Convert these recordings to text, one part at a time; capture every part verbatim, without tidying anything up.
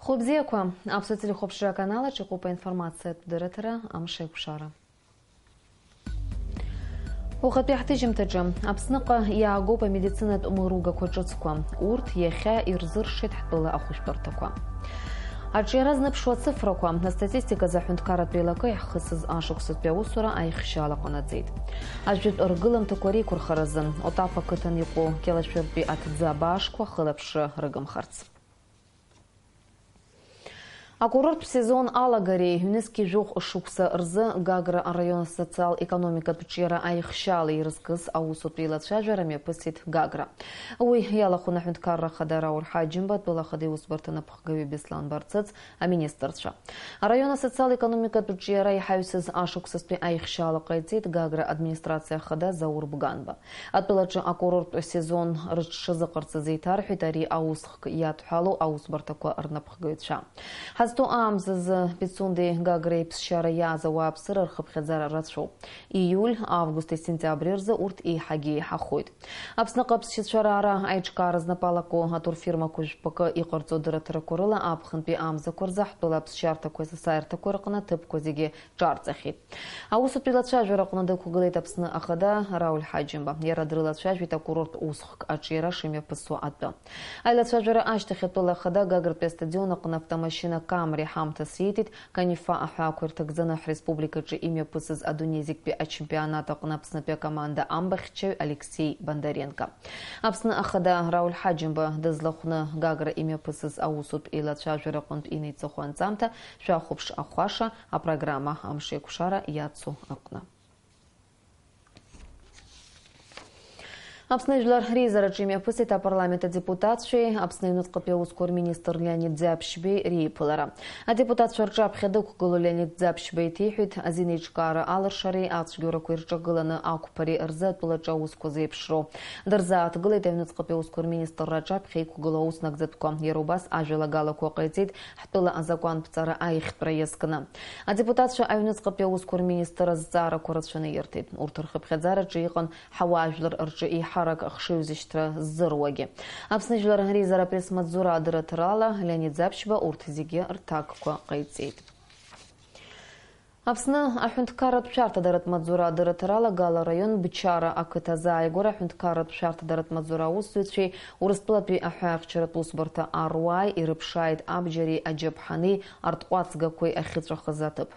Хәы бзиақәа, Аԥсуа телехәаԥшра аканал аҿы иҟоуп аинформациатә дырраҭара Амш еиқәшара. Уахатәи ҳҭыжьымҭаҿы, Аԥсныҟа иаагоуп амедицинатә мыругақәа ҿыцқәа. Урҭ иахьа ирзыршеит ҳтәыла ахәышәтәырҭақәа. Аҿиара зныԥшуа ацифрақәа, астатистиказы аҳәынҭқарратә еилакы иаҳхысыз ашықәсатәи аусура аихшьаала ҟанаҵеит. Ажәытә ргыламҭақәа реиқәырхаразы, Отаԥ ақыҭан иҟоу Кьалашәыртәи аҭӡы абаашқәа хылаԥшра рыгымхарц. Акурорттә сезон алагареи ҩнызқьи жәохә шықәса рзы Гагра араион асоциал-економикатә ҿиара аихшьаала ирызкыз аусутә еилацәажәара мҩаԥысит Гагра. Уи иалахәын аҳәынҭқарра ахада Рауль Ҳаџьымба, атәыла ахада иусбарҭа напхгаҩы Беслан Барцыц, аминистрцәа. Араион асоциал-економикатә ҿиара иҳаҩсыз ашықәсазтәи аихшьаала ҟаиҵеит Гагра администрациа ахада Заур Бганба. Атәылаҿы акурорттә сезон рыҽшазыҟарҵаз еиҭарҳәеит ари аусхк иадҳәалоу аусбарҭақәа рнапхгаҩцәа. Ҳазҭоу аамзазы Пицундеи Гагреи ԥсшьара иааз ауааԥсыра рхыԥхьаӡара рацәоуп. Ииуль, августи сентиабри рзы урҭ еиҳагьы еиҳахоит. Аԥсныҟа аԥсшьацәа раара аиҿкаара знапы алаку атурфирмақәа жәпакы иҟарҵо дырраҭарақәа рыла аԥхынтәи амзақәа рзы ҳтәыла аԥсшьарҭақәеи асасааирҭақәеи рҟны аҭыԥқәа зегьы ҿарҵахьеит. Аусутә еилацәажәара аҟны дықәгылеит Аԥсны ахада Рауль Ҳаџьымба. Иара дрылацәажәеит акурорттә усхк аҿиара шымҩаԥысуа атәы. Аилацәажәара ашьҭахь атәыла ахада Гагратәи астадион аҟны автомашьына Камри ҳамҭас ииҭеит, Канифа аҳәаақәа ирҭагӡаны ҳреспубликаҿы имҩаԥысыз адунеи зегьтәи ачемпионат аҟны Аԥснытәи акоманда амбахьчаҩ Алексеи Бондаренко. Аԥсны ахада Рауль Ҳаџьымба дызлахәны Гагра имҩаԥысыз аусутә еилацәажәара аҟынтә инеиҵыху анҵамҭа шәахәаԥш ахәаша апрограмма Амшеиқәшара иацу аҟны. Аԥсны Жәлар реизараҿы имҩаԥысит апарламент адепутатцәеи Аԥсны аҩныҵҟатәи аусқәа рминистр Леонид Ӡаԥшьбеи реиԥылара. Адепутатцәа рҿаԥхьа дықәгылоу Леонид Ӡаԥшьба иҭеиҳәеит, азинеиҿкаара алыршареи ацәгьоурақәеи рҿагыланы ақәԥареи рзы атәылаҿы аусқәа зеиԥшроу дырзааҭгылеит аҩныҵҟатәи аусқәа рминистрра аҿаԥхьа иқәгылоу аус нагӡатәқәа. Иара убас ажәалагалақәа ҟаиҵеит ҳтәыла азакәантә ҵара аиӷьтәра иазкны. Адепутатцәа аҩныҵҟатәи аусқәа рминистр азҵаарақәа рацәаны ирҭеит. Урҭ рхыԥхьаӡараҿы иҟан ҳауаажәлар рҿы еиҳарак хшыҩзышьҭра ззыруагьы. Аԥсны Жәлар реизара апресс-маҵзура адырраҭарала Леонид Ӡаԥшьба урҭ зегьы рҭакқәа ҟаиҵеит. Аԥсны аҳәынҭқарратә шәарҭадаратә маҵзура адырраҭарала Гала араион Бчара ақыҭа азааигәара аҳәынҭқарратә шәарҭадаратә маҵзура аусзуҩцәеи Урыстәылатәи аҳәаахьчаратә усбарҭа аруааи ирыԥшааит абџьари аџьаԥҳани артҟәацгақәеи ахьыҵәахыз аҭыԥ.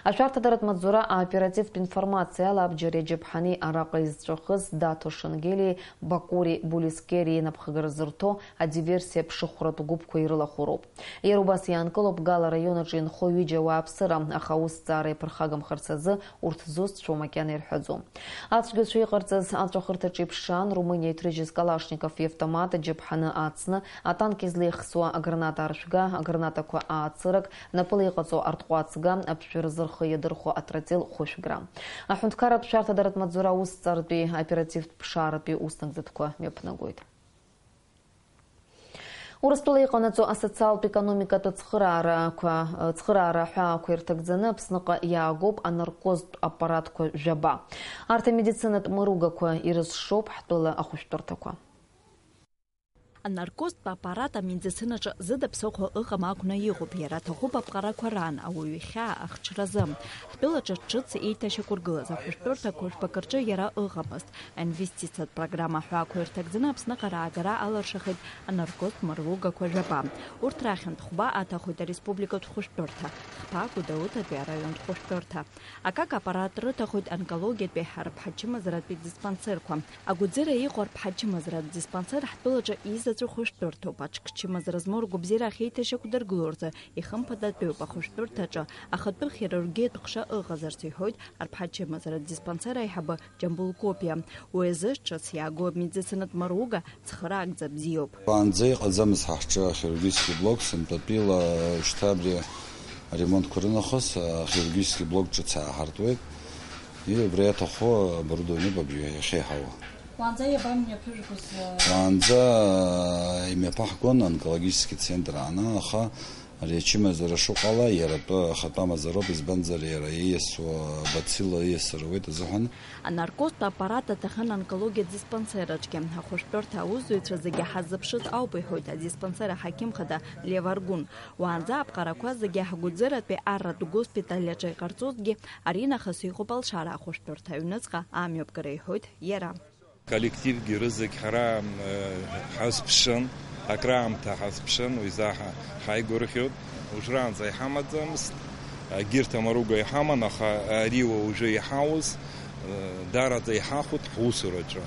Ашәарҭадаратә маҵзура аоперативтә информациала абџьари аџьаԥҳани араҟа изҵәахыз Даҭо Шенгелиеи Бакури Булискериеи напхгара зырҭо адиверсиа ԥшыхәратә гәыԥқәа ирылахәыроуп. Иара убас иаанкылоуп Гала араион аҿы инхо ҩыџьа ауааԥсыра, аха аусҭҵаара иаԥырхагамхарц азы урҭ зусҭцәоу макьана ирҳәаӡом. Ацәгьоуцәа иҟарҵаз аҵәахырҭаҿы иԥшаан, Румыниа иҭрыжьыз Калашников иавтомат аџьаԥҳаны ацны, атанк излеихсуа аграната аршәга, агранатақәа аацырак, напыла иҟаҵоу артҟәацга, аԥжәара зырхы иадырхәо атротил хәышәгра. Аҳәынҭқарратә шәарҭадаратә маҵзура аусҭҵааратәи оперативтә ԥшааратәи уснагӡатәқәа мҩаԥнагоит. Урыстәыла иҟанаҵо асоциалтә економикатә цхыраарақәа, цхыраара аҳәаақәа ирҭагӡаны Аԥсныҟа иаагоуп анаркозтә аппаратқәа жәаба. Арҭ амедицинатә мыругақәа ирызшоуп ҳтәыла ахәышәтәырҭақәа. Анаркозтә аппарат амедицинаҿы зыда ԥсыхәа ыҟам акәны иҟоуп, иара аҭахуп аԥҟарақәа раан, ауаҩы ихьаа ахҽразы. Ҳтәылаҿы ҿыц еиҭашьақәыргылаз ахәышәтәырҭақәа жәпакы рҿы иара ыҟамызт. Аинвестициатә программа аҳәаақәа ирҭагӡаны Аԥсныҟа раагара алыршахеит анаркозтә мыругақәа жәаба. Урҭ рахьынтә хәба аҭахоит ареспубликатә хәышәтәырҭа, хԥа Гәдоуҭатәи араионтә хәышәтәырҭа. Акака аппарат рыҭахоит онкологиатәи арԥҳа чымазаратәи диспансерқәа. Агәыӡыра иҟоу арԥҳа чымазаратә диспансер ҳтәылаҿы изаҵәу хәышәтәырҭоуп. Аҽк чымазара змоу ргәабзиара ахьеиҭашьақәдыргыло рзы ихымԥадатәиуп ахәышәтәырҭаҿы ахатәы хирургиатә ҟәша ыҟазарц, иҳәоит арԥҳа чымазаратә диспансер аиҳабы Џьамбул Копиа. Уи азы ҿыц иаагоу амедицинатә мыруга цхыраагӡа бзиоуп. Уаанӡа иҟаӡамызт ҳа ҳҿы ахирургический блок, сынтәатәила шьҭа абри аремонтқәа рынахыс ахирургический блок ҿыц ааҳартуеит. И убра иаҭаху оборудование бабжьы иахьеиҳауа. Уаанӡа иабамҩаԥыжәгоз? Уаанӡа имҩаԥаҳгон онкологический центр ааны, аха Ари ачымазара шыҟала, иара атәы ахатәы амазароуп, избанзар, иара ииасуа абацилла ииасыр ауеит азыҳәан. Анаркозтә аппарат аҭахын онкологиатә диспансер аҿгьы. Ахәышәтәырҭа аусзуҩцәа зегьы ҳаззыԥшыз ауп, иҳәоит адиспансер аҳақьым хада Лев Аргәын. Уаанӡа аԥҟарақәа зегьы ҳгәыӡыратәи арратә госпиталь аҿы иҟарҵозҭгьы, аринахыс иҟоуп алшара ахәышәтәырҭа аҩныҵҟа амҩаԥгара, иҳәоит иара. Коллективгьы рызегь ҳара, э, ҳазԥшын, акраамҭа ҳазԥшын, уи заҳа ҳаигәырӷьоит. Уажәраанӡа иҳамаӡамызт, егьырҭ амаруга иҳаман, аха ари уажәы иҳауз, э, даараӡа иҳахәоит ҳусураҿы.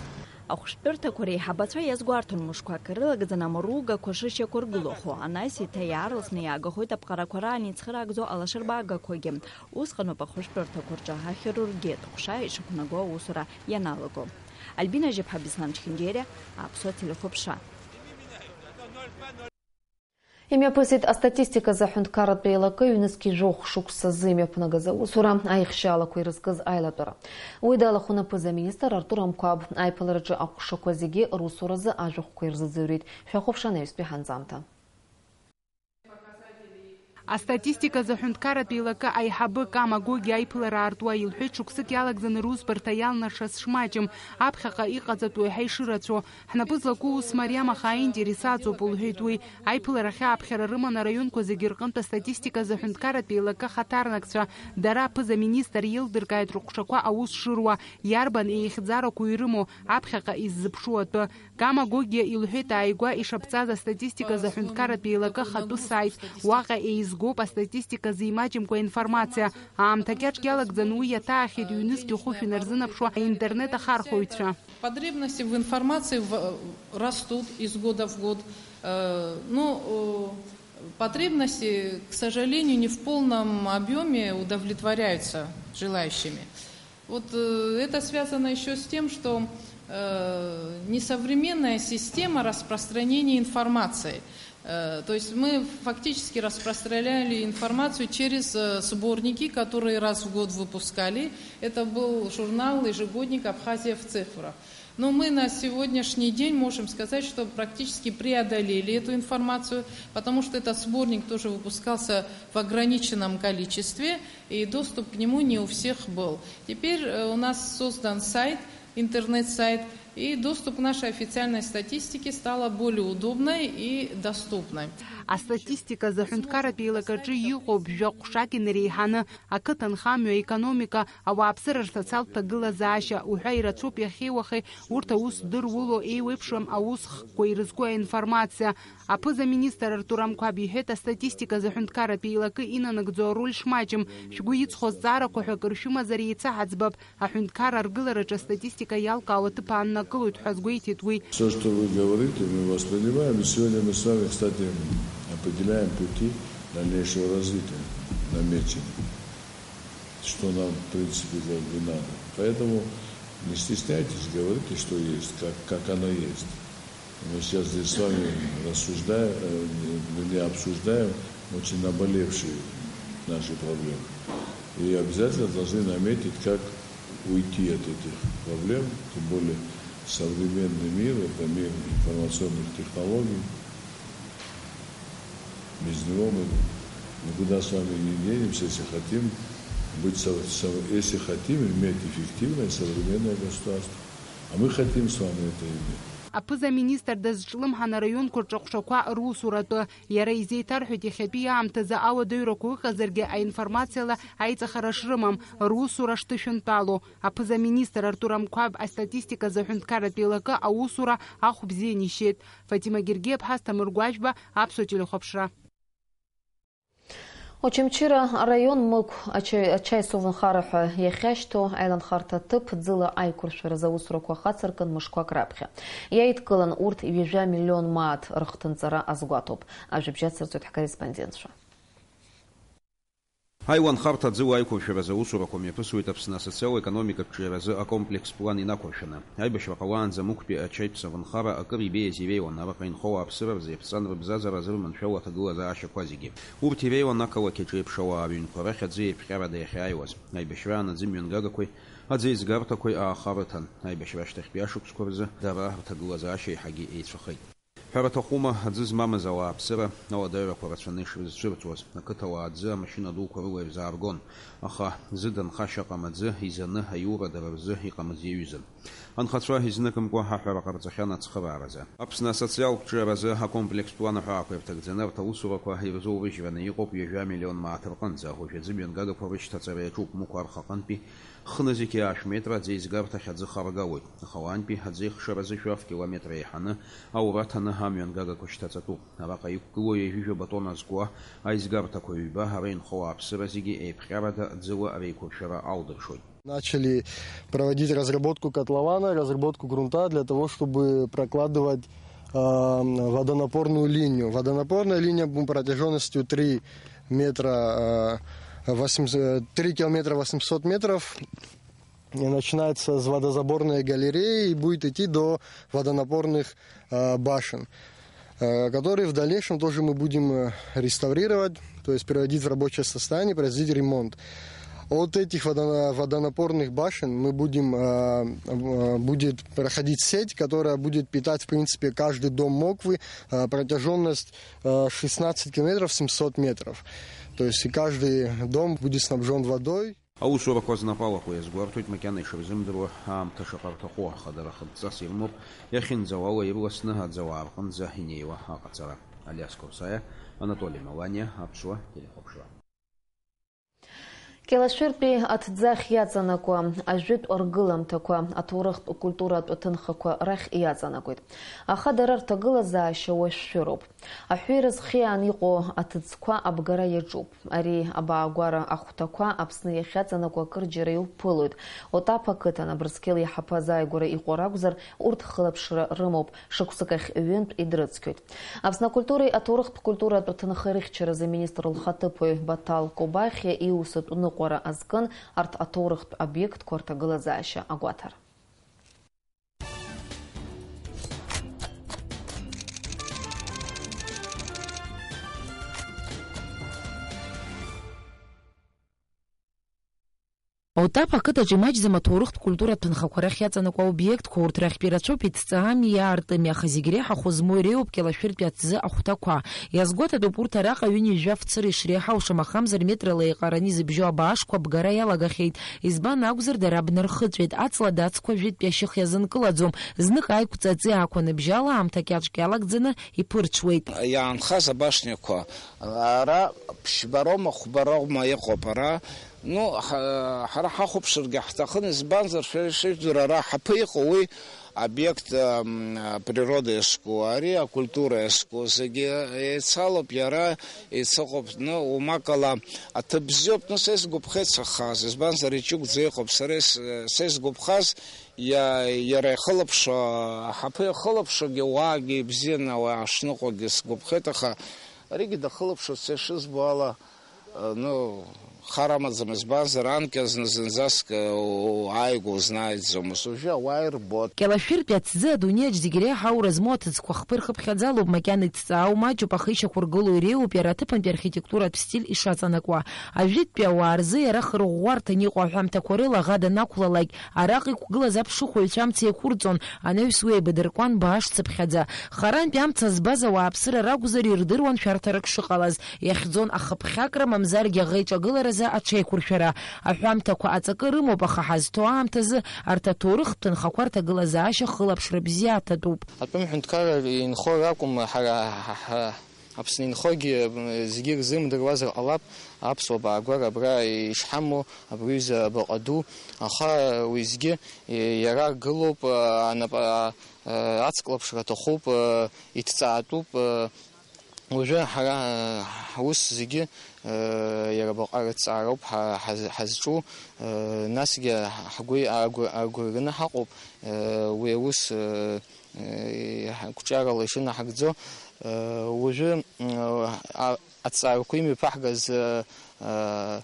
Ахәышәтәырҭақәа реиҳабацәа иазгәарҭон мышқәак ирылагӡаны амаругақәа шышьақәыргылахо, анаҩс еиҭа иаарласны иаагахоит аԥҟарақәа раан ицхыраагӡо алашарбагақәагьы. Усҟаноуп ахәышәтәырҭақәа рҿы ахирургиатә ҟәша ишықәнаго аусура ианалаго. Альбина Жьаԥҳа, Беслан Чхингериа, Аԥсуа телехәаԥшра. Имҩаԥысит астатистиказы аҳәынҭқарратә еилакы ҩнызқь жәохә шықәсазы имҩаԥнагаз аусура аихшьаалақәа ирызкыз аилатәара. Уи далахәын аԥыза-министр Артур Амқәаб. Аиԥылараҿы аҟәшақәа зегьы русуразы ажәахәқәа ирзыӡырҩит. Шәахәаԥш анаҩстәи ҳанҵамҭа. Астатистиказы аҳәынҭқарратә еилакы аиҳабы Кама Гогиа аиԥылара аартуа илҳәеит, шықәсык иалагӡаны русбарҭа иалнашаз шмаҷым, аԥхьаҟа иҟаҵатәу еиҳа ишырацәоу. Ҳнапы злаку ус мариам, аха аинтерес аҵоуп, лҳәеит уи. Аиԥыларахь ааԥхьара рыман араионқәа зегьы рҟынтә астатистиказы аҳәынҭқарратә еилакы ахаҭарнакцәа. Дара аԥыза-министр илдыркааит рыҟәшақәа аус шыруа, иарбан еихьӡарақәоу ирымоу, аԥхьаҟа иззыԥшу атәы. Кама Гогиа илҳәеит ааигәа ишаԥҵаз астатистиказы аҳәынҭқарратә еилакы ахатәы саит. Уаҟа еизгоуп астатистиказы имаҷымкәа информациа. Аамҭа кьаҿк иалагӡаны уи иаҭаахьеит ҩнызқь хәышә инарзынаԥшуа аинтернет ахархәаҩцәа. Потребности в информации в-, растут из года в год. Э, ну, э, потребности, к сожалению, не в полном объёме удовлетворяются желающими. Вот, э, это связано ещё с тем, что, э, несовременная система распространения информации. Э, то есть мы фактически распространяли информацию через, э, сборники, которые раз в год выпускали. Это был журнал, ежегодник «Абхазия в цифрах». Но мы на сегодняшний день можем сказать, что практически преодолели эту информацию, потому что этот сборник тоже выпускался в ограниченном количестве, и доступ к нему не у всех был. Теперь, э, у нас создан сайт, интернет-сайт, и доступ к нашей официальной статистике стало более удобной и доступной. Астатистиказы аҳәынҭқарратә еилакаҿы иҟоуп жәа ҟәшак инареиҳаны, ақыҭанхамҩа, аекономика, ауааԥсыра рсоциалтә ҭагылазаашьа уҳәа ирацәоуп иахьеи уахеи урҭ аус здыруало еиуеиԥшым аусхкқәа ирызку аинформациа. Аԥыза-министр Артур Амқәаб иҳәеит, астатистиказы аҳәынҭқарратә еилакы инанагӡо ароль шмаҷым. Шәгәы иҵхо азҵаарақәа ҳәа акыр шәымазар еицаҳаӡбап. Аҳәынҭқарра аргылараҿы астатистика иалкаау аҭыԥ ааннакылоит ҳәа азгәеиҭеит уи. Всё, что вы говорите, мы воспринимаем. И сегодня мы с вами, кстати, определяем пути дальнейшего развития, намечены. Что нам, в принципе, как бы надо. Поэтому не стесняйтесь, говорите, что есть, как, как оно есть. Мы сейчас здесь с вами рассуждаем, э, вернее, обсуждаем очень наболевшие наши проблемы. И обязательно должны наметить, как уйти от этих проблем. Тем более современный мир — это мир информационных технологий. Без него мы никуда с вами не денемся, если хотим быть со-, со-, если хотим иметь эффективное современное государство. А мы хотим с вами это иметь. Аԥыза-министр дазҿлымҳан араионқәа рҿы аҟәшақәа русуратәы. Иара изеиҭарҳәеит, иахьатәи аамҭазы ауадаҩрақәа ыҟазаргьы аинформациала аиҵахара шрымам, русура шҭышәынтәалоу. Аԥыза-министр Артур Амқәаб астатистиказы аҳәынҭқарратә еилакы аусура ахә бзиан ишьеит. Фатима Гергиаԥҳа, Асҭамыр Гәажәба, Аԥсуа телехәаԥшра. Очамчыра араион Мықә ачаи-, ачаи сувнхара ҳәа иахьашьҭоу аиланхарҭа ҭыԥ ӡыла аиқәыршәаразы аусурақәа хацыркын мышқәак раԥхьа. Иааидкылан урҭ ҩажәа миллион мааҭ рыхҭынҵара азгәаҭоуп. Ажәабжь ацырҵоит ҳкорреспондентцәа. Аиланхарҭа ӡыла аиқәыршәаразы аусурақәа мҩаԥысуеит Аԥсны асоциал-економикатә ҿиаразы акомплекс план инақәыршәаны. Аибашьра ҟалаанӡа Мықәтәи ачаитә саванхара акыр ибеиаз иреиуан, араҟа инхо ауааԥсыра рзы иаԥҵан рыбзазара азырманшәало аҭагылазаашьақәа зегьы. Урҭ иреиуан ақалақь аҿы еиԥш ауаа рыҩнқәа рахь аӡы еиԥҟьарада иахьааиуаз. Аибашьраан аӡы мҩангагақәеи аӡы еизгарҭақәеи ааха рыҭан. Аибашьра ашьҭахьтәи ашықәсқәа рзы дара рҭагылазаашьа еиҳагьы еицәахеит. Ҳәара аҭахума, аӡы змамыз ауааԥсыра ауадаҩрақәа рацәаны ишрызцәырҵуаз. Ақыҭауаа аӡы амашьына дуқәа рыла ирзааргон, аха зыда нхашьа ыҟам аӡы изаны аиура дара рзы иҟамыз иаҩызан. Анхацәа изныкымкәа аҳәара ҟарҵахьан ацхырааразы. Аԥсны асоциалтә ҿиаразы акомплекстә уанаҳәаақәа ирҭагӡаны арҭ аусурақәа ирзоурыжьраны иҟоуп ҩажәа миллион мааҭ рҟынӡа. Уажәазы мҩангагақәа рышьҭаҵара иаҿуп Мықә арха аҟынтәи. Хнызқьи аашә метра аӡы еизгарҭахь аӡы харгалоит, аха уаантәи аӡы ихшаразы шәаф километра еиҳаны аура ҭаны амҩангагақәа шьҭаҵатәуп. Араҟа иқәгылоу ҩажәижәаба тонна зкуа аизгарҭақәа ҩба ара инхо ауааԥсыра зегьы еиԥҟьарада ӡыла реиқәыршәара алдыршоит. Начали проводить разработку котлована, разработку грунта для того, чтобы прокладывать, а, водонапорную линию. Водонапорная линия, м, протяжённостью три метра, а, восемьсот, три километра восемьсот метров, и начинается с водозаборной галереи и будет идти до водонапорных, а, башен, а, которые в дальнейшем тоже мы будем, э, реставрировать, то есть приводить в рабочее состояние, производить ремонт. От этих водона-, водонапорных башен мы будем, а, а, будет проходить сеть, которая будет питать, в принципе, каждый дом Моквы, а, протяжённость, а, шестнадцать километров семьсот метров. То есть и каждый дом будет снабжён водой. Аусурақәа знапы алаку иазгәарҭоит, макьана ишырзымдыруа аамҭа шаҟа рҭаху, аха дара хыдҵас ирымоуп иахьынӡауала ирласны аӡауаа рҟынӡа инеиуа аҟаҵара. Алиас Қорсаиа, Анатоли Маланиа, Аԥсуа телехәаԥшра. Кьалашәыртәи аҭӡы ахь иаҵанакуа ажәытә ргыламҭақәа аҭоурыхтә культуратә ҭынхақәа рахь иаҵанакуеит. Аха дара рҭагылазаашьа уашәшәыроуп. Аҳәира зхиаан иҟоу аҭыӡқәа абгара иаҿуп. Ари абаагәара ахәҭақәа Аԥсны иахьаҵанакуа акырџьара иуԥылоит. Отаԥ ақыҭан Абрыскьыл иҳаԥы азааигәара иҟоу ракәзар, урҭ хылаԥшра рымоуп, шықәсык ахь ҩынтә идрыцқьоит. Аԥсны акультуреи аҭоурыхтә культуратә ҭынха рыхьчаразы аминистр лхаҭыԥуаҩ Баҭал Кобахьиа иусутә ныҟәара азкын арҭ аҭоурыхтә обиектқәа рҭагылазаашьа агәаҭара. Отаԥ ақыҭаҿ имаҷӡам аҭоурыхтә культуратә ҭынхақәа рахь иаҵанакуа аобиектқәа, урҭ рахьтә ирацәоуп иҭҵаами, иаартыми, аха зегь реиҳа хәы змоу иреиуоуп Кьалашәыртәи аҭӡы ахәҭақәа. Иазгәаҭатәуп урҭ араҟа ҩынҩажәа фцыра ишреиҳау, шамахамзар метрала еиҟараны изыбжьоу абаашқәа абгара иалагахьеит. Избан акәзар, дара бнархыҵәеит, аҵла дацқәа жәытәтәи ашьых иазынкылаӡом, знык аиқәҵа аҵиаақәа ныбжьала аамҭа кьаҿк иалагӡаны иԥырҽуеит. Иаанхаз абашниақәа ара ԥшьбароума, хәбароума иҟоуп ара. Ну, ҳа-, ҳара ҳахәаԥшыргьы ҳҭахын, избанзар, шәара ишыжәдыруа, ара ҳаԥы иҟоу уи обиект, ам, природа иазку, ари акультура иазку, зегьы еицалоуп, иара еицыҟоуп, ну, умакала аҭыԥ бзиоуп, ну, са исгәаԥхеит сахаз, избанзар, иҷыгәӡа иҟоуп, сара ис-, са исгәаԥхаз, иа-, иара ихылаԥшуа, ҳаԥы иахылаԥшуагьы, уаагьы ибзианы ауаа шныҟәагьы сгәаԥхеит, аха аригьы дахылаԥшуеит, са ишызбо ала, ну, хар амаӡам, избанзар, анкьа зны зынӡаск, э, ааигәа узнааиӡомызт, уажәы ауаа ирбоит. Кьалашәыртәи аҭӡы адунеиаҿ зегь реиҳа аура змоу аҭыӡқәа хԥа ирхыԥхьаӡалоуп, макьана иҭҵаау маҷуп, аха ишьақәыргылоу иреиуоуп иара аҭыԥантәи архитектуратә стиль ишаҵанакуа. Ажәытәтәи ауаа рзы иара хырӷәӷәарҭан иҟоу аҳәамҭақәа рыла аӷа данақәлалак, араҟа иқәгылаз аԥшыхәыҩцәа амца еиқәырҵон, анаҩс уи еибадыркуан бааш цыԥхьаӡа. Харантәи амца збаз ауааԥсыра ракәзар, ирдыруан шәарҭарак шыҟалаз. Иахьӡон ахыԥхьакра, мамзаргьы аӷа иҿагыларазы аҽеиқәыршәара. Аҳәамҭақәа аҵакы рымоуп, аха ҳазҭоу аамҭазы арҭ аҭоурыхтә ҭынхақәа рҭагылазаашьа хылаԥшра бзиа аҭатәуп. Атәым ҳәынҭқарра инхо ракәым, ҳара, ҳа, ҳа, Аԥсны инхогьы, м, зегьы ирзымдыруазар ҟалап, аԥсуа баагәара абра ишҳамоу, абри ҩыза абаҟа ду, аха уеизгьы, е, иара гылоуп, а, анапа-, а, а, ацклаԥшра аҭахуп, а, иҭҵаатәуп, а, Уажәы ҳара ҳус зегьы, э, иара абаҟа рыҭҵаароуп ҳа-, ҳаз-, ҳазҿу, э, насгьы ҳгәы агәы-, агәырганы ҳаҟоуп, э, уи аус, э, э, ҳ-, қәҿиарала ишынаҳагӡо, э, уажәы, м, а-, аҭҵаарақәа имҩаԥаҳгаз, э, э,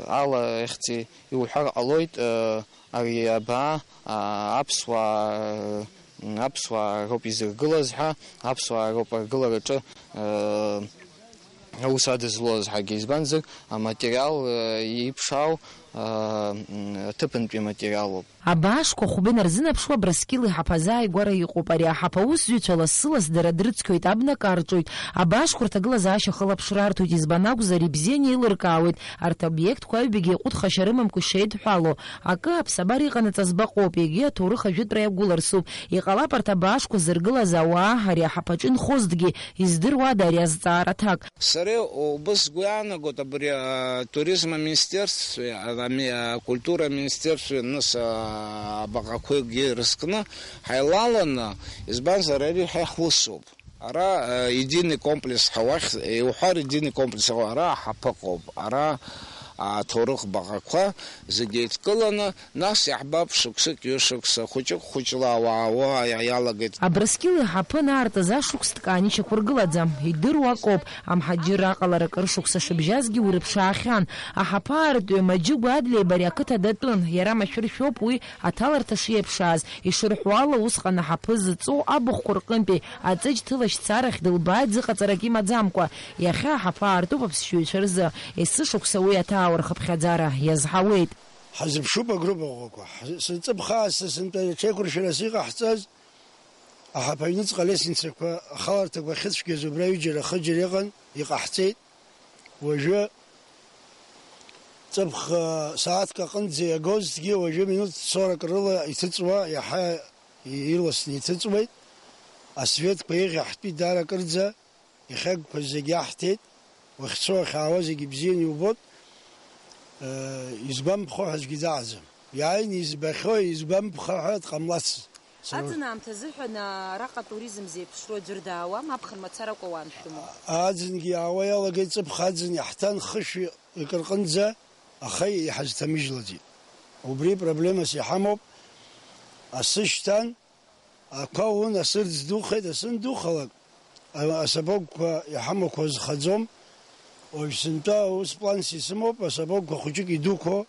ала ихьӡи иуҳәар ҟалоит, э, Ари абаа, а, аԥсуаа, м, аԥсуаа роуп изыргылаз ҳәа, аԥсуаа роуп аргылараҿы, э, аус адызлоз ҳәагьы. Избанзар, аматериал, э, иԥшаау, Аҭыԥантәи аматериалуп. Абаашқәа хәба инарзынаԥшуа Абрыскьыл иҳаԥазы ааигәара иҟоуп. Ари аҳаԥа аусзуҩцәа лассы-ласс дара дрыцқьоит, абна карҿоит. Абаашқәа рҭагылазаашьа ахылаԥшра арҭоит, избан акәзар, ибзианы еилыркаауеит. Арҭ обиектқәа аҩбагьы иҟәыҭхашьа рымамкәа ишеидҳәало. Акы, аԥсабара иҟанаҵаз баҟоуп, егьи аҭоурых ажәытәра иагәыларсуп. Иҟалап арҭ абаашқәа зыргылаз ауаа ари аҳаԥаҿы инхозҭгьы, издыруада ари азҵаара аҭак? Сара убыс сгәы иаанагоит абри атуризм аминистерствеи, ами-, акультура аминистерствеи нас, а, абаҟақәагьы рызкны ҳаилаланы, избанзар, ари ҳа ҳусуп. Ара, а, единый комплекс ҳәа уахь, иуҳәар, единый комплекс ҳәа, ара аҳаԥы ыҟоуп, ара аҭоурых баҟақәа зегьы еидкыланы, нас иаҳбап шықәсык, ҩышықәса, хәыҷык-хәыҷла ауаа уа иалагеит. Абрыскьыл иҳаԥы анаартыз ашықәс ткаан ишьақәыргылаӡам, идыруа акоуп, амҳаџьырра аҟалара акыр шықәса шыбжьазгьы уи рыԥшаахьан. Аҳаԥы аартҩы Маџьыгәа Адлеиба ари ақыҭа датәын, иара машәыршәоуп уи аҭаларҭа шиеиԥшааз, ишырҳәо ала, усҟан аҳаԥы зыҵоу абахәқәа рҟынтәи аҵыџь ҭылашьцарахь дылбааит зыҟаҵарак имаӡамкәа. Иахьа аҳаԥы аартуп аԥсшьаҩцәа рзы, есышықәса уи аҭаауа рхыԥхьаӡара иазҳауеит. Ҳазыԥшуп агруппа ӷәӷәақәа. Ҳзы-, сынҵыԥхаа, са сынтәа аҽеиқәыршәарас иҟаҳҵаз, аҳаԥы аҩныҵҟа алестницақәа, ахаларҭақәа ахьыцәгьаз убра ҩыџьара-хыџьара иҟан, иҟаҳҵеит. Уажәы ҵыԥх, сааҭк аҟынӡа иагозҭгьы, уажәы минуҭ сорок рыла иҭыҵуа, иаҳа ирласны иҭыҵуеит. Асветқәа еиӷьаҳтәит даара акырӡа. Иахьагқәа зегь аҳҭеит, уахьцо, уахьаауа зегь ибзианы иубоит. Э, изгәамԥхо ҳәа аӡәгьы дааӡам. Иааины избахьоу, изгәамԥха ҳәа дҟамлацызт. Сара Аӡын аамҭа азыҳәан араҟа туризм зеиԥшроу аӡәыр даауам, аԥхын мацаракәа уааншәымоу? Аӡынгьы иаауа иалагеит, ҵыԥх аӡын иаҳҭан хышә акыр ҟынӡа, аха иҳазҭамыжьлаӡеит. Убри проблемас иҳамоуп. Асы шьҭан, ақәа ун, асы рӡдухеит, асы ндухалак, а-, асапогқәа иҳамақәа зхаӡом. Уажә сынтәа ус планс исымоуп, асапогқәа хәыҷык идуқәо,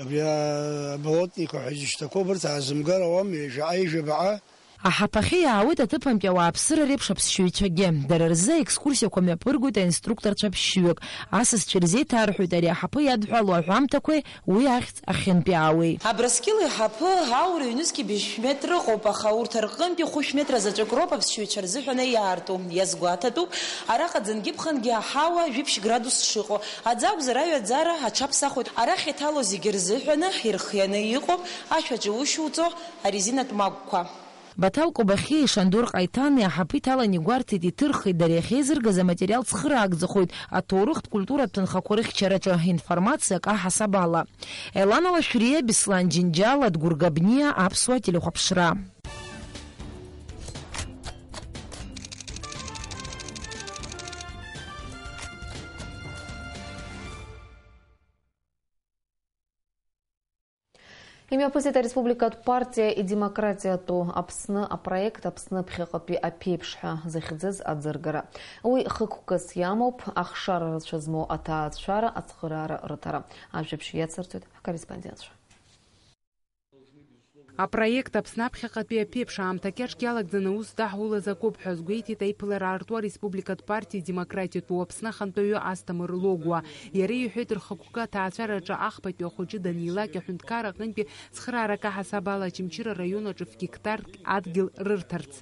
абри, а-, аболотникқәа ҳәа изышьҭақәоу, убырҭ аазымгар ауам, ҩажәаҟа-ҩажәабаҟа. Аҳаԥахьы иаауеит аҭыԥантәи ауааԥсыра реиԥш аԥсшьаҩцәагьы. Дара рзы аекскурсиақәа мҩаԥыргоит аинструкторцәа ԥшьҩык. Асасцәа ирзеиҭарҳәоит ари аҳаԥы иадҳәалоу аҳәамҭақәеи уи ахьӡ ахьынтәиаауеи. Абрыскьыл иҳаԥы аура ҩнызқь быжьшә метр ыҟоуп, аха урҭ рҟынтәи хәышә метра заҵәык роуп аԥсшьаҩцәа рзыҳәаны иаарту. Иазгәаҭатәуп, араҟа аӡынгьы ԥхынгьы аҳауа жәиԥшь градус шыҟоу. Аӡы акәзар, аҩаӡара аҽаԥсахуеит. Арахь иҭало зегьы рзыҳәаны ирхианы иҟоуп ашә аҿы иушьуҵо арезинатә магәқәа. Баҭал Кобахьиеи Шандор Ҟаиҭани аҳаԥы иҭалан игәарҭеит, иҭырхит, дара иахьеизыргаз аматериал цхыраагӡахоит аҭоурыхтә культуратә ҭынхақәа рыхьчараҿы информациак аҳасабала. Елана Лашәриа, Беслан Џьынџьал, Адгәыр Габниа, Аԥсуа телехәаԥшра. Имҩаԥысит ареспубликатә партиа идемократиатәу Аԥсны апроект Аԥсны аԥхьаҟатәи аԥеиԥш ҳәа захьӡыз аӡыргара. Уи хықәкыс иамоуп ахшара рацәа змоу аҭаацәара ацхыраара рыҭара. Ажәабжь иацырҵоит ҳкорреспондентцәа. Апроект Аԥсны аԥхьаҟатәи аԥеиԥш аамҭа кьаҿк иалагӡаны аус даҳулаз акоуп ҳәа азгәеиҭеит аиԥылара аарту ареспубликатә партиа Демократиатәу Аԥсны ахантәаҩы Асҭамыр Логәуа. Иара иҳәеит, рхықәкы аҭаацәараҿы ахԥатәи ахәыҷы данилак аҳәынҭқар аҟынтәи цхыраарак аҳасабала Очамчыра араион аҿы фгеқтарк адгьыл рырҭарц,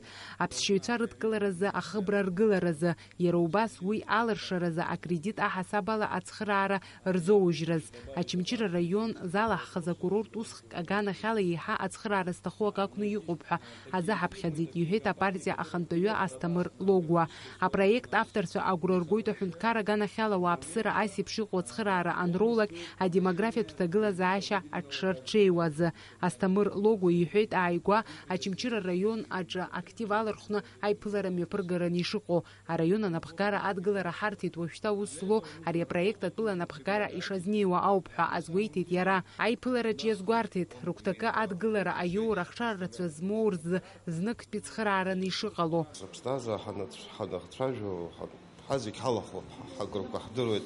аԥсшьаҩцәа рыдкыларазы, ахыбра аргыларазы, иара убас уи алыршаразы акредит аҳасабала ацхыраара рзоужьраз, Очамчыра араион залаҳхыз акурорт усхк аганахьала еиҳа ацхыраара зҭаху акы акәны иҟоуп ҳәа азаҳаԥхьаӡеит, иҳәеит апартиа ахантәаҩы Асҭамыр Логәуа. Апроект авторцәа агәра ргоит аҳәынҭқар аганахьала ауааԥсыра ас еиԥш иҟоу ацхыраара анроулак адемографиатә ҭагылазаашьа аҽшарҽеиуазы. Асҭамыр Логәуа иҳәеит, ааигәа Очамчыра араион аҿы актив алархәны аиԥылара мҩаԥыргараны ишыҟоу. Араион анапхгара адгылара ҳарҭеит, уажәшьҭа аус злоу ари апроект атәыла анапхгара ишазнеиуа ауп ҳәа азгәеиҭеит иара. Аиԥылараҿ иазгәарҭеит, рыгәҭакы адгылара аиоура ахшара рацәа змоу рзы зныктәи цхыраараны ишыҟало. Аԥсҭазаара ҳанац-, ҳанахцәажәо, ҳа-, ҳазегь ҳалахәуп, ҳа-, ҳагәрақәа ҳдыруеит,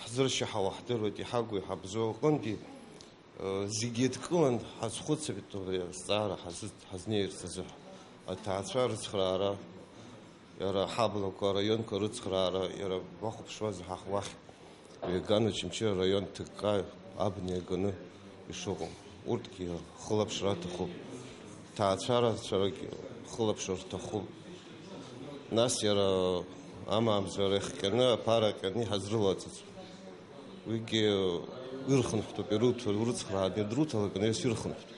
ҳзыршьаҳауа ҳдыруеит, иҳагу иҳабзоу аҟынгьы. Зегьы еидкылан ҳазхәыцыртә азҵаара ҳазы-, ҳазнеирц азыҳәа. Аҭаацәа рыцхраара, иара ҳаблақәа, араионқәа рыцхраара, иара бахәаԥшуазар ҳа уахь, Ҩаган Очамчыра араион ҭыкка Абна иаганы ишыҟоу, урҭгьы хылаԥшра аҭахуп, ҭаацәарацәарагь хылаԥшра рҭахуп. Нас иара амаамзар иахҟьаны, аԥара ҟьаны иҳазрылаҵыҵ. Уигьы ирхынҳәтәуп, ирыҭо, урыцхрааны идруҭалак, нас ирхынҳәтәуп.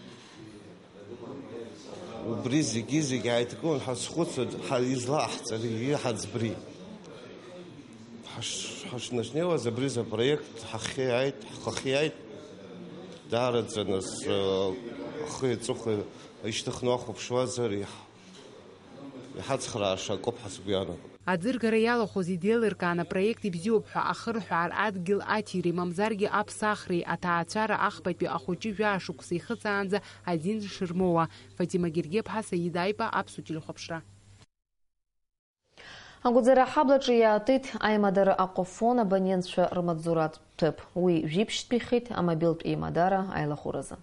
Убри зегьы-зегьы ааидкылан ҳазхәыцуеит, ҳа-, излаҟаҳҵари, иҳаӡбри? Ҳаш-, ҳашнашнеиуаз абри апроект ҳахьиааит, ҳхахьиааит. Даараӡа нас, э, ахи аҵыхәеи ишьҭыхны уахәаԥшуазар, иҳ-, иҳацхрааша акоуп ҳәа сгәы иаанагоит. Аӡыргара иалахәыз идеилыркаан апроект ибзиоуп ҳәа ахырҳәаар, адгьыл аҭиреи, мамзаргьы аԥсахреи, аҭаацәара ахԥатәи ахәыҷы жәаа шықәса ихыҵаанӡа азин шырмоуа. Фатима Гергеԥҳа, Саида Аипа, Аԥсуа телехәаԥшра. Агәӡара аҳаблаҿы иаатит аимадара Аҟәафон абонентцәа рмаҵзуратә ҭыԥ. Уи жәиԥшьтәихеит амобилтә еимадара аилахәыразы.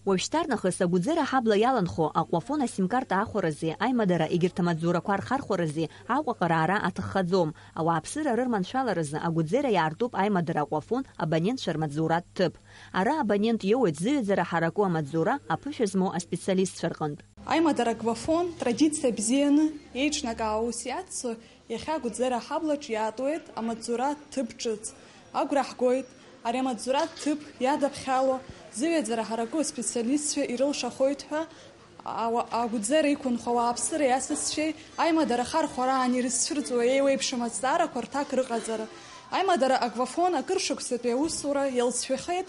Уажәшьҭарнахыс агәӡара аҳабла иаланхо Аҟәафон асимкарта аахәарази аимадара егьырҭ амаҵзурақәа рхархәарази Аҟәаҟа раара аҭаххаӡом. Ауааԥсыра рырманшәаларазы агәӡара иаартуп аимадара Аҟәафон абонентцәа рмаҵзуратә ҭыԥ. Ара абонент иоуеит зыҩаӡара ҳараку амаҵзура аԥышәа змоу аспециалистцәа рҟынтә. Аимадара Аҟәафон традициа бзианы еиҿнакаауа аус иацу иахьа агәӡара аҳаблаҿ иаатуеит амаҵзура ҭыԥ ҿыц. Агәра ҳгоит, ари амаҵзура ҭыԥ иадаԥхьало зыҩаӡара ҳараку аспециалистцәа ирылшахоит ҳәа ауа-, агәӡара иқәынхо ауааԥсыреи асасцәеи аимадара ахархәараан ирызцәырҵуа еиуеиԥшым азҵаарақәа рҭак рыҟаҵара. Аимадара Аҟәафон акыр шықәсатәи аусура иалҵшәахеит,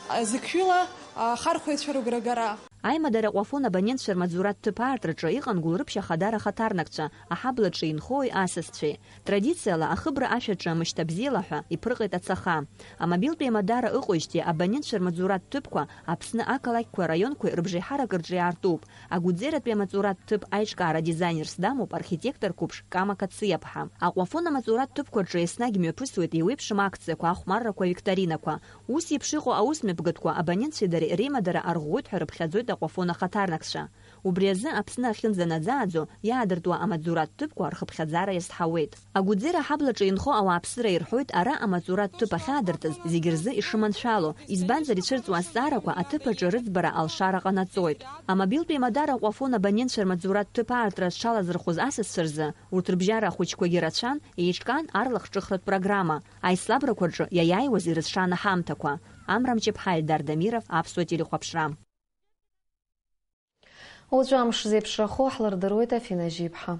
а, зықьҩыла ахархәаҩцәа рыгәрагара. Аимадара Аҟәафон абонентцәа рмаҵзуратә ҭыԥ аартраҿы иҟан Гәылрыԥшь Ахадара ахаҭарнакцәа, аҳаблаҿы инхои асасцәеи. Традициала ахыбра ашәаҿы амышьҭа бзиала ҳәа иԥырҟеит ацаха. Амобилтә еимадара ыҟоижьҭеи абонентцәа рмаҵзуратә ҭыԥқәа Аԥсны ақалақьқәа, раионқәеи рыбжеиҳарак рҿы иаартуп. Агәӡератәи амаҵзуратә ҭыԥ аиҿкаара дизайнерс дамоуп архитектор қәыԥш Кама Кациаԥҳа. Аҟәафон амаҵзуратә ҭыԥқәа рҿы еснагь мҩаԥысуеит еиуеиԥшым акциақәа, ахәмаррақәа, викторинақәа. Ус еиԥш иҟоу аусмҩаԥгатәқәа абонентцәеи дареи реимадара арӷәӷәоит ҳәа рыԥхьаӡоит Аҟәафон ахаҭарнакцәа. Убри азы Аԥсны ахьынӡанаӡааӡо иаадыртуа амаҵзуратә ҭыԥқәа рхыԥхьаӡара иазҳауеит. Агәӡера аҳаблаҿы инхо ауааԥсыра ирҳәоит ара амаҵзуратә ҭыԥ ахьаадыртыз зегьы рзы ишыманшәало, избанзар ицәырҵуа азҵаарақәа аҭыԥ аҿы рыӡбара алшара ҟанаҵоит. Амобилтә еимадара Аҟәафон абонентцәа рмаҵзуратә ҭыԥ аартра зҽалазырхәыз асасцәа рзы урҭ рыбжьара ахәыҷқәагьы рацәан, еиҿкаан арлахҿыхратә программа, аицлабрақәа рҿы иаиааиуаз ирызшан аҳамҭақәа. Амра Мҷыԥҳа, Ельдар Дамиров, Аԥсуа телехәаԥшра. Уаҵәы амш зеиԥшрахо ҳлырдыруеит, Афина Жьиԥҳа.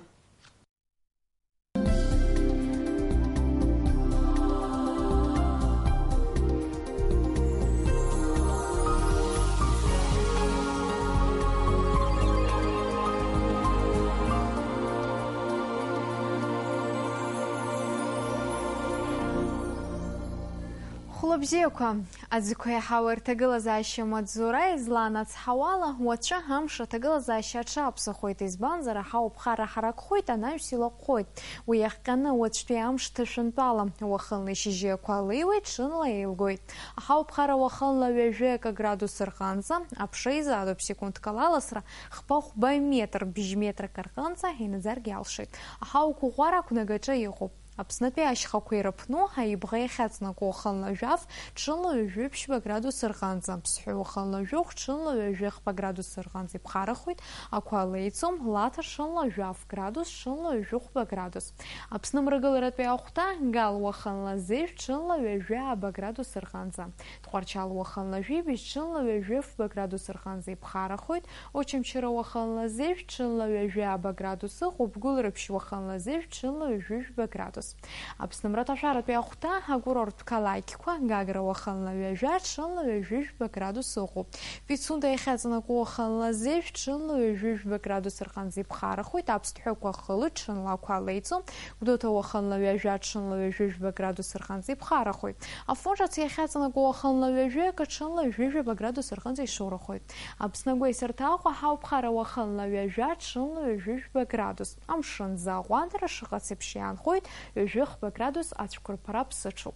Хәлыбзиақәа, аӡқәа иаҳауа рҭагылазаашьа маҵзура изланацҳауала, уаҵәы амш аҭагылазаашьа аҽаԥсахоит, избанзар, аҳауа ԥхара ҳаракхоит, анаҩс илаҟәхоит. Уи иахҟьаны уаҵәтәи амш ҭышәынтәалам, уахынла ишьыжьы ақәа леиуеит, ҽынла еилгоит. Аҳауа ԥхара уахынла ҩажәи акы градус рҟынӡа, аԥша изаатуп, секундк ала аласра хԥа-хәба метр, бжь метрак рҟынӡа инаӡаргьы алшоит. Аҳауа қәыӷәӷәара ақәнагаҿы иҟоуп. Аԥснытәи ашьхақәа ирыԥну аибӷа иахьаҵанакуа уахынла жәаф, ҽынла ҩажәи ԥшьба градус рҟынӡа, аԥсҳәы уахынла жәохә, ҽынла ҩажәи хԥа градус рҟынӡа иԥхарахоит, ақәа леиӡом, Лаҭа ҽынла жәаф градус, ҽынла ҩажәи хәба градус. Аԥсны мрагыларатәи ахәҭа, Гал уахынла зеижә, ҽынла ҩажәи ааба градус рҟынӡа. Тҟәарчал уахынла жәибжь, ҽынла ҩажәи фба градус рҟынӡа иԥхарахоит, Очамчыра уахынла зеижә, ҽынла ҩажәи ааба градус ыҟоуп, Гәылрыԥшь уахынла зеижә, ҽынла ҩажәи жәба градус. Аԥсны мраҭашәаратәи ахәҭа, акурорттә қалақьқәа, Гагра уахынла ҩажәа, ҽынла ҩажәи жәба градус ыҟоуп. Пицунда иахьаҵанакуа уахынла зеижә, ҽынла ҩажәи жәба градус рҟынӡа иԥхарахоит, аԥсҭҳәақәа хылоит, ҽынла ақәа леиӡом, Гәдоуҭа уахынла ҩажәа, ҽынла ҩажәи жәба градус рҟынӡа иԥхарахоит. Афон ҿыц иахьаҵанакуа уахынла ҩажәи акы, ҽынла ҩажәи жәаба градус рҟынӡа ишоурахоит. Аԥсны агәеисырҭа Аҟәа аҳауа ԥхара уахынла ҩажәа, ҽынла ҩажәи жәба градус. Амшын зы аҟәандара шыҟац еиԥш иаанхоит, ҩажәи хба градус ацәқәырԥара ԥсыҽуп.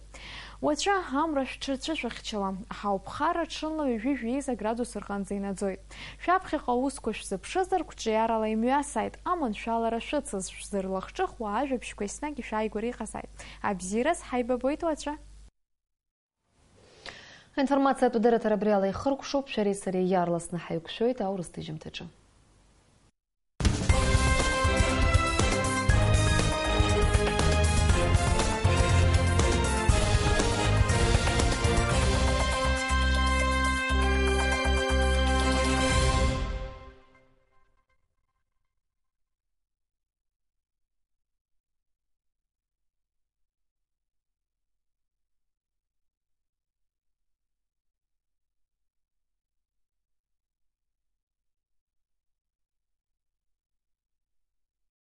Уаҵәы амра шәҽацәышәыхьчалам, аҳауа ԥхара ҽынла ҩажәи жәеиза градус рҟынӡа инаӡоит. Шәаԥхьаҟа аусқәа шәзыԥшызар, қәҿиарала имҩасааит, аманшәалара шәыцыз, шәзырлахҿыхуа ажәабжьқәа еснагь ишәааигәара иҟазааит. Абзиараз ҳаибабоит уаҵәы! Аинформациатә дырраҭара абри ала ихыркәшоуп, шәареи сареи иаарласны ҳаиқәшәоит аурыс ҭыжьымҭаҿы.